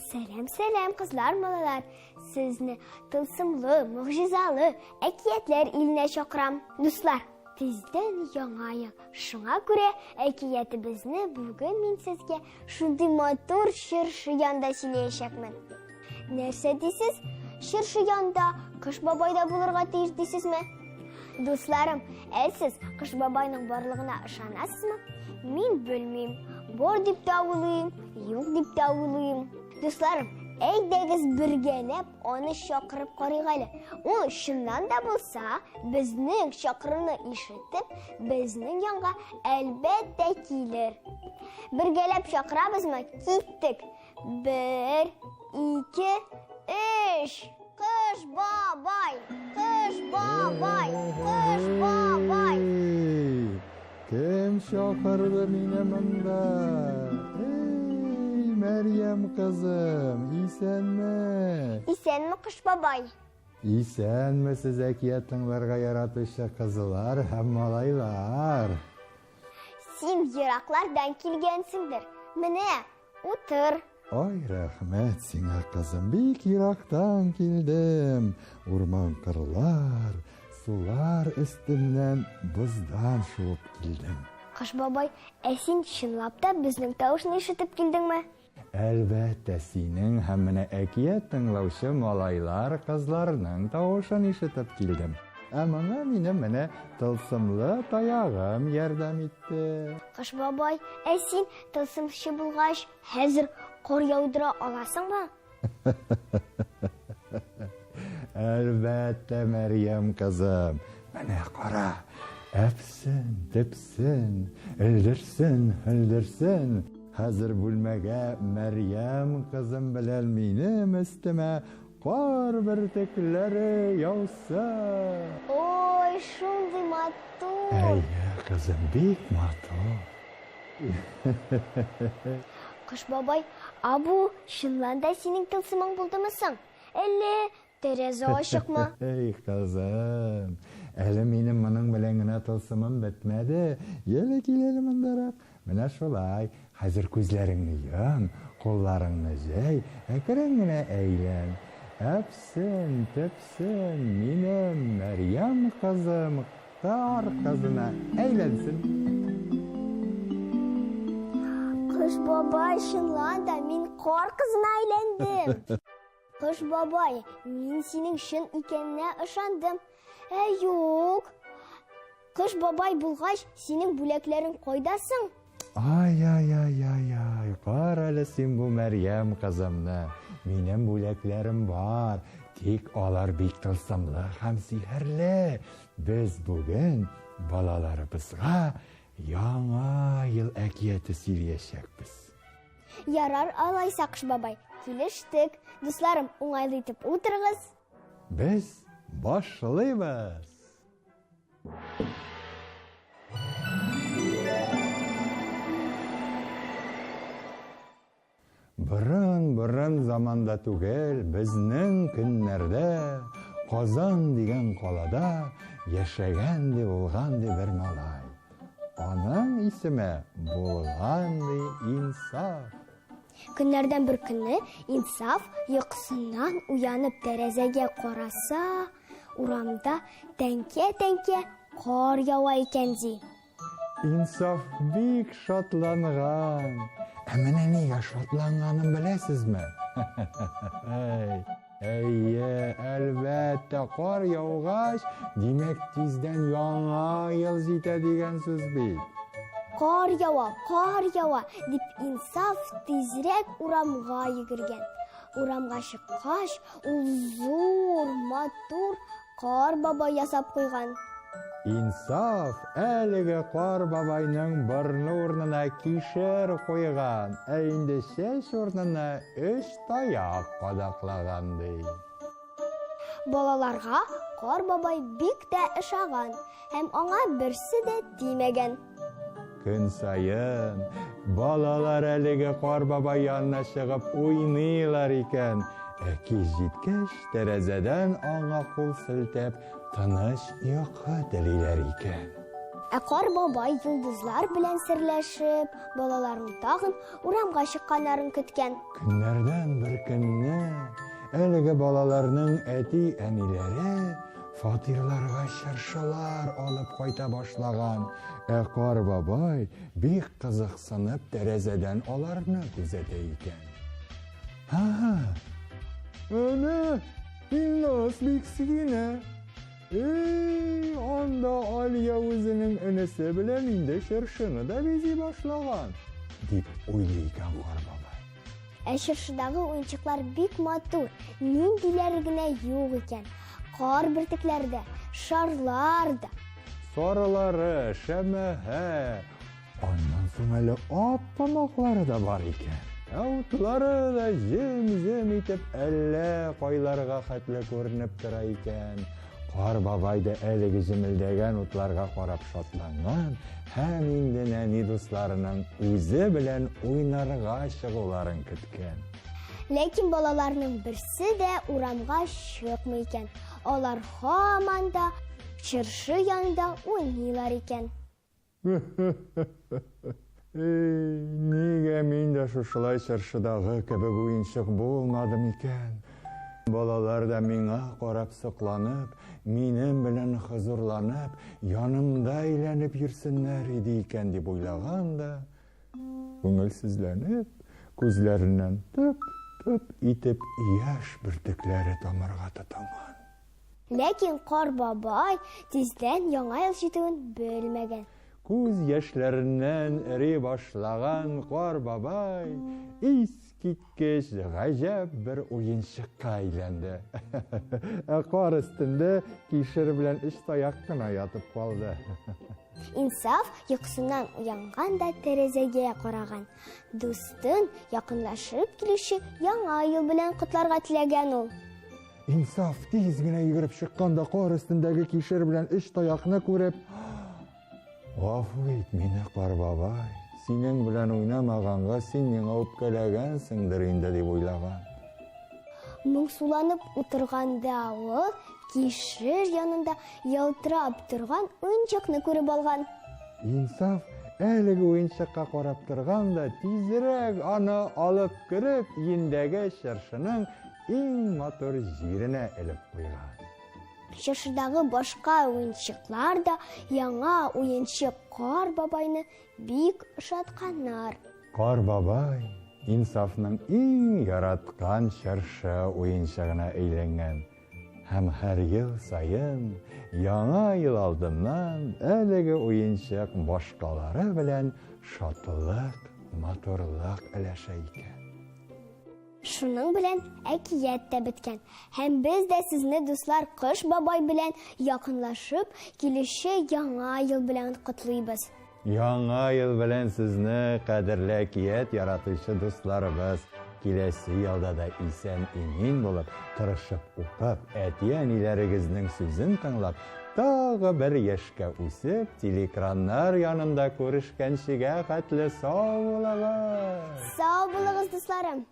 Сәлам, сәлам, кызлар, малайлар. Сезне тылсымлы, могҗизалы әкиятләр иленә чакырам. Дуслар, тиздән яңа ел. Шуңа күрә әкиятебезне бүген мин сезгә шундый матур чыршы янында сөйләячәкмен. Нәрсә дисез? Чыршы янында Кыш бабай да булырга тиеш дисезме? Дусларым, ә сез Кыш бабайның барлыгына ышанасызмы? Мин белмим. Бар дип тә уйлыйм, юк дип тә уйлыйм. Дусларым, әйдәгез бергәләп аны чакырып карыйк әле. Ул чыннан да булса, безнең чакыруны ишетеп, безнең янга әлбәттә килер. Бергәләп чакырабызмы? Киттек. Бер, ике, өч. Кыш бабай, кыш бабай, кыш бабай. Кем чакырды мине монда? Эй, Мәрьям кызым, исәнме? Исәнме, Кыш бабай. Исәнмесез, әкият тыңларга яратучы кызлар һәм малайлар. Син ераклардан килгәнсеңдер. Менә, Утыр. Ай, рәхмәт сиңа, кызым, бик ерактан килдем. Урман кырлар, сулар өстеннән боздан шуып килдем. Кыш бабай, ә син чынлап та безнең тавышны ишетеп килдеңме? Әлбәттә, синең һәм менә әкият тыңлаучы малайлар, кызларның тавышын ишетеп килдем. Ә моңа минем менә тылсымлы таягым ярдәм итте. Кыш бабай, ә син Тылсымчы булгач, хәзер кар яудыра аласыңмы? Әлбәттә, Мәрьям кызым. Менә кара, әпсен, тепсен, өлдерсен, өлдерсен. Хәзер бүлмәгә Мәрьям кызым белән минем өстемә кар бөртекләре яусын. Ой, шундый матур! Әйе, кызым, бик матур. Кыш бабай, а бу чыннан да синең тылсымың булдымы соң? Әллә тәрәзә ачыкмы? Эй, кызым, әле минем моның белән генә тылсымым бетмәде. Яле, кил әле мондарак. Менә шулай, хәзер күзләреңне йом, кулларыңны җәй, әкрен генә әйлән. Әпсен, төпсен, минем Мәрьям кызым Кар кызына әйләнсен. Кыш бабай, чынлан да мин кар кызына әйләндем. Кыш бабай, мин синең чын икәненә ышандым. Ә юк. Кыш бабай булгач, синең бүләкләрең кайда соң? Ай-ай-ай-ай-ай, кара әле син бу Мәрьям кызымны. Минем бүләкләрем бар, тик алар бик тылсымлы һәм сихерле. Без бүген балаларыбызга Яңа ел әкияте сөйләячәкбез. Ярар алайса, Кыш бабай, килештек. Дусларым, уңайлы итеп утырыгыз. Без башлыйбыз. Борын-борын заманда түгел, безнең көннәрдә Казан дигән калада яшәгән ди булган ди бер малай. Аның исеме булган ди Инсаф. Көннәрдән бер көнне Инсаф йокысыннан уянып тәрәзәгә караса, Урамда тәңкә-тәңкә кар ява икән, ди. Инсаф бик шатланган. Ә менә нигә шатланганын беләсезме? Әйе, әлбәттә, кар яугач, димәк, тиздән яңа ел җитә дигән сүз бит. Кар ява, кар ява, дип Инсаф тизрәк урамга йөгергән. Урамга чыккач, Ул зур, матур кар бабай ясап куйган. Инсаф әлеге кар бабайның борны урынына кишер куйган, ә инде чәч урынына өч таяк кадаклаган, ди. Балаларга кар бабай бик тә ошаган һәм аңа берсе дә тимәгән. Көн саен балалар әлеге кар бабай янына чыгып уйныйлар икән. Ә кич җиткәч, тәрәзәдән аңа кул селтәп, тыныч йокы телиләр икән. Ә Кар бабай йолдызлар белән серләшеп, балаларның тагын урамга чыкканнарын көткән. Көннәрдән бер көнне әлеге балаларның әти-әниләре фатирларга чыршылар алып кайта башлаган. Ә Кар бабай бик кызыксынып тәрәзәдән аларны күзәтә икән. Ага, әнә, Илназ бик сөенә. Эй, анда Алия үзенең энесе белән инде чыршыны да бизи башлаган, дип уйлый икән Кар бабай. Ә чыршыдагы уенчыклар бик матур, ниндиләре генә юк икән. Кар бөртекләре дә, шарлар да. Сарылары, шәмәхә, Аннан соң әле ап-памаклары да бар икән. Ә утлары да җем-җем итеп әллә кайларга хәтле күренеп тора икән. Кар бабай да әлеге җемелдәгән утларга карап шатланган һәм инде нәни дусларының үзе белән уйнарга чыгуларын көткән. Ләкин балаларның берсе дә урамга чыкмый икән. Алар һаман да чыршы янында уйныйлар икән. Эй, нигә мин дә шушылай чыршыдагы кебек уенчык булмадым икән? Балалар да миңа карап сокланып, минем белән хозурланып, янымда әйләнеп йөрсеннәр иде икән дип уйлаган да, күңелсезләнеп, күзләреннән тып-тып итеп яшь бөртекләре тамарга тотынган. Ләкин Кар бабай тиздән Яңа ел җитүен белмәгән. Күз яшьләреннән эри башлаган Кар бабай искиткеч гаҗәп бер уенчыкка әйләнде. Ә кар өстендә кишер белән өч таяк кына ятып калды. Инсаф йокысыннан уянган да тәрәзәгә караган. Дустын якынлашып килүче Яңа ел белән котларга теләгән ул. Инсаф тиз генә йөгереп чыккан да кар өстендәге кишер белән өч таякны күреп, Гафу ит мине, кар бабай, синең белән уйнамаганга син миңа үпкәләгәнсеңдер инде, дип уйлаган. Моңсуланып утырганда ул кишер янында ялтырап торган уенчыкны күреп алган. Инсаф әлеге уенчыкка карап торган да тизрәк аны алып кереп, өендәге чыршының Иң матур җиренә элеп куйган. Чыршыдагы башка уенчыклар да яңа уенчык Кар бабайны бик ошатканнар. Кар бабай Инсафның иң яраткан чыршы уенчыгына әйләнгән. Һәм һәр ел саен Яңа ел алдыннан әлеге уенчык башкалары белән шатлык, матурлык өләшә икән. Шуның белән әкият тә беткән. Һәм без дә сезне, дуслар, Кыш бабай белән якынлашып килүче Яңа ел белән котлыйбыз. Яңа ел белән сезне, кадерле әкият яратучы дусларыбыз! Киләсе елда да исән-имин булып, тырышып укып, әти-әниләрегезнең сүзен тыңлап, тагы бер яшькә үсеп, телеэкраннар янында күрешкәнчегә хәтле сау булыгыз! Сау булыгыз, дусларым!